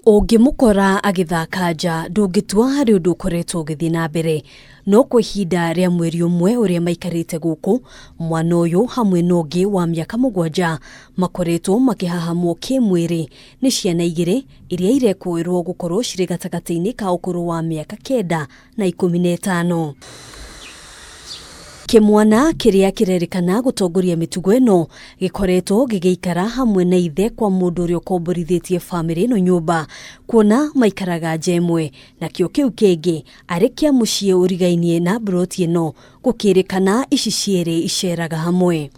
Ũngĩmũkora agĩthaka nja ndũngĩtua harĩ ũndũ ũkoretwo ũgĩthiĩ na mbere. No kwa ihinda rĩa mweri ũmwe ũrĩa maikarĩte gũkũ, mwana ũyũ hamwe na ũngĩ wa mĩaka 7 makoretwo makĩhahamwo kĩmwĩrĩ nĩ ciana igĩrĩ iria irekũĩrwo gũkorwo cirĩ gatagatĩ-inĩ ka ũkũrũ wa mĩaka 9 na 15. Kĩmwana kĩrĩa kĩrerĩkana gũtongoria mĩtugo ĩno gĩkoretwo gĩgĩikara hamwe na ithe kwa mũndũ ũrĩa ũkomborithĩtie bamĩrĩ ĩno nyũmba, kuona maikaraga nja ĩmwe, nakĩo kĩu kĩngĩ arĩ kĩa mũciĩ ũrigainie na mburoti ĩno, gũkĩrĩkana ici cierĩ iceraga hamwe.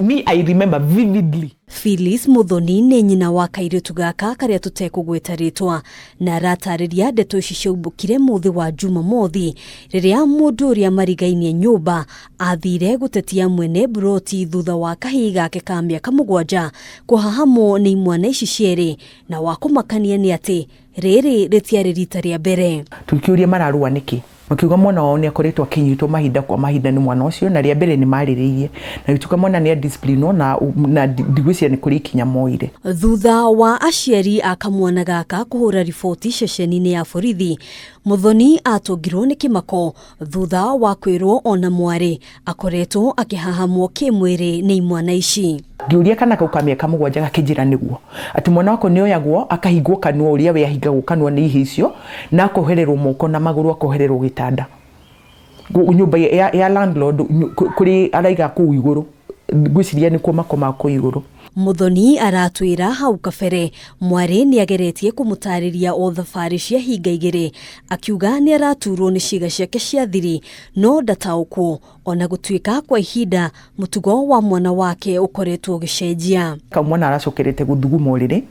Me, I remember vividly. Phyllis Muthoni nĩ nyina wa kairĩtu gaka karĩa tũtekũgweta rĩtwa, na aratarĩria ndeto ici ciaumbũkire mũthĩ wa Jumamothi rĩrĩa mũndũ ũrĩa marigainie nyũmba athire gũtetia mwene mburoti thutha wa kahii gake ka mĩaka 7 kũhahamwo nĩ imwana ici cierĩ, na wa kũmakania nĩ atĩ rĩrĩ rĩtiarĩ rita rĩa mbere. Tũkĩũria mararũa nĩkĩ, makiuga mwana wao nĩ akoretwo akĩnyitwo mahinda kwa mahinda nĩ mwana ũcio, na rĩa mbere nĩ marĩrĩirie na gĩtuĩka mwana nĩ adisciplinwo na ndigwĩciria nĩ kũrĩ ikinya moire. Thutha wa aciari a kamwana gaka kũhũra riboti ceceni-inĩ ya borithi, Muthoni atũngirwo nĩ kĩmako thutha wa kwĩrwo ona mwarĩ akoretwo akĩhahamwo kĩmwĩrĩ nĩ imwana ici. Ngĩũria kana kau ka mĩaka 7 gakĩnjĩra nĩguo, atĩ mwana wakwa nĩ oyagwo akahingwo kanua ũrĩa we ahingagwo kanua nĩ ihĩ icio, na akohererwo moko na magũrũ, akohererwo gĩtanda nyũmba ya landlord kũrĩ araiga kũu igũrũ, ngwĩciria nĩkuo makomaga kũu igũrũ. Muthoni aratwĩra hau kabere mwarĩ nĩ ageretie kũmũtarĩria o thabarĩ cia hinga igĩrĩ, akiuga nĩ araturwo nĩ ciĩga ciake cia thiri no ndataũkwo, ona gũtuĩka kwa ihinda mũtugo wa mwana wake ũkoretwo ũgĩcenjia. Kau mwana aracokerete gũthuguma ũrĩrĩ,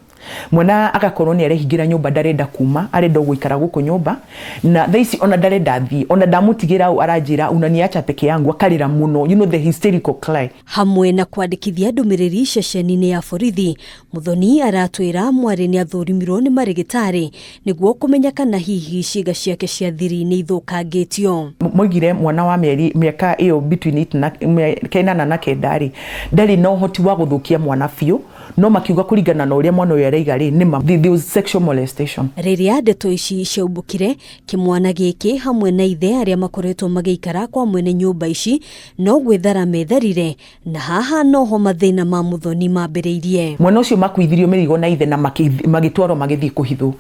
mwana agakorwo nĩ arehingĩra nyũmba, ndarenda kuma, arenda gũikara gũkũ nyũmba, na thaa ici ona ndarenda athiĩ, ona ndamũtigĩra hau aranjĩra unaniacha peke yangu, akarĩra mũno, you know the hysterical cry. Hamwe na kwandĩkithia ndũmĩrĩri ceceni-inĩ ya borithi, Muthoni aratwĩra mwarĩ nĩ athũrimirwo nĩ marĩgĩtarĩ nĩguo kũmenya kana hihi ciĩga ciake cia thiri nĩ ithũkangĩtio. Moigire mwana wa mĩaka ĩyo between 8 na 8 na 9 rĩ, ndarĩ na ũhoti wa gũthũkia mwana biũ, no makiuga kũringana na ũrĩa mwana ũyũ araiga rĩ, nĩ ma there was sexual molestation. Rĩrĩa ndeto ici ciaumbũkire, kĩmwana gĩkĩ hamwe na ithe arĩa makoretwo magĩikara kwa mwene nyũmba ici no gwĩthara metharire, na haha noho mathĩna ma Muthoni mambĩrĩirie. Mwana ũcio makuithirio mĩrigo na ithe na magĩtwarwo magĩthiĩ kũhithwo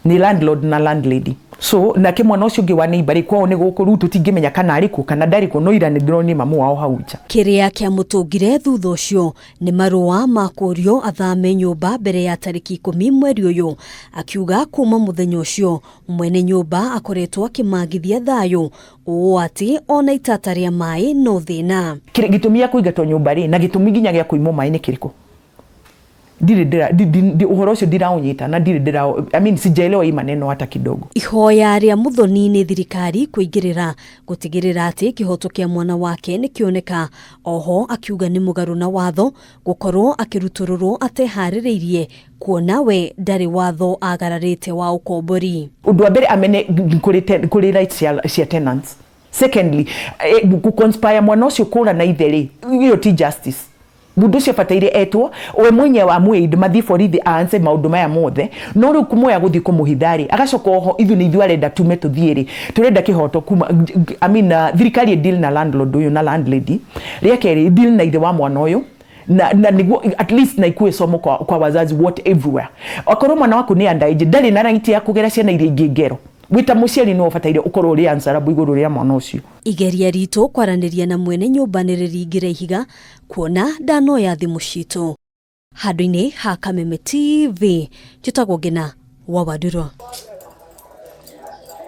nĩ landlord na landlady. So nake mwana ũcio ũngĩ wa neighbor rĩ, kwao nĩ gũkũ, rĩu tũtingĩmenya kana arĩ kuo kana ndarĩ kuo, no ira nĩ ndĩronire mamu wao hau nja. Kĩrĩa kĩamũtũngire thutha ũcio nĩ marũa ma kũũrio athame nyũmba mbere ya tarĩki 10 mweri ũyũ, akiuga kuma mũthenya ũcio mwene nyũmba akoretwo akĩmagithia thayũ ũũ atĩ ona itata rĩa maĩ no thĩna. Gĩtũmi gĩa kũingatwo nyũmba rĩ, na gĩtũmi nginya gĩa kũimwo maĩ nĩ kĩrĩkũ? Ndirĩ ndĩra, ũhoro ũcio ndiraũnyita na ndirĩ ndĩra, I mean, sijaelewa hii maneno hata kidogo. Ihoya rĩa Muthoni nĩ thirikari kũingĩrĩra gũtigĩrĩra atĩ kĩhoto kĩa mwana wake nĩ kĩoneka. Oho akiuga nĩ mũgarũ na watho gũkorwo akĩrutũrũrwo ateharĩrĩirie, kuona we ndarĩ watho agararĩte wa ũkombori. Ũndũ wa mbere amene kũrĩ rights cia tenants. Secondly, gũ-conspire mwana ũcio kũra na ithe rĩ, ĩyo ti justice. Mũndũ ũcio abataire etwo we mwenyewe amwĩinde, mathiĩ borithi aanse maũndũ maya mothe, no rĩu kũmuoya gũthiĩ kũmũhitha rĩ, agacoka oho ithuĩ nĩ ithuĩ arenda tume tũthiĩ rĩ, tũrenda kĩhoto kuma, I mean, thirikari ĩ deal na landlord ũyũ na landlady. Rĩa kerĩ, deal na ithe wa mwana ũyũ, na nĩguo at least na ikuwe somo kwa wazazi what everywhere. Okorwo mwana waku nĩ underage, ndarĩ na right ya kũgera ciana iria ingĩ ngero. Wĩ ta mũciari nĩwe ũbataire ũkorwo ũrĩ answerable igũrũ rĩa mwana ũcio. Igeria ritũ kwaranĩria na mwene nyũmba nĩ rĩringire ihiga kuona ndanoya thimũ citũ. Handũ-inĩ ha Kameme TV, njĩtagwo Ngina wa Wandurwa.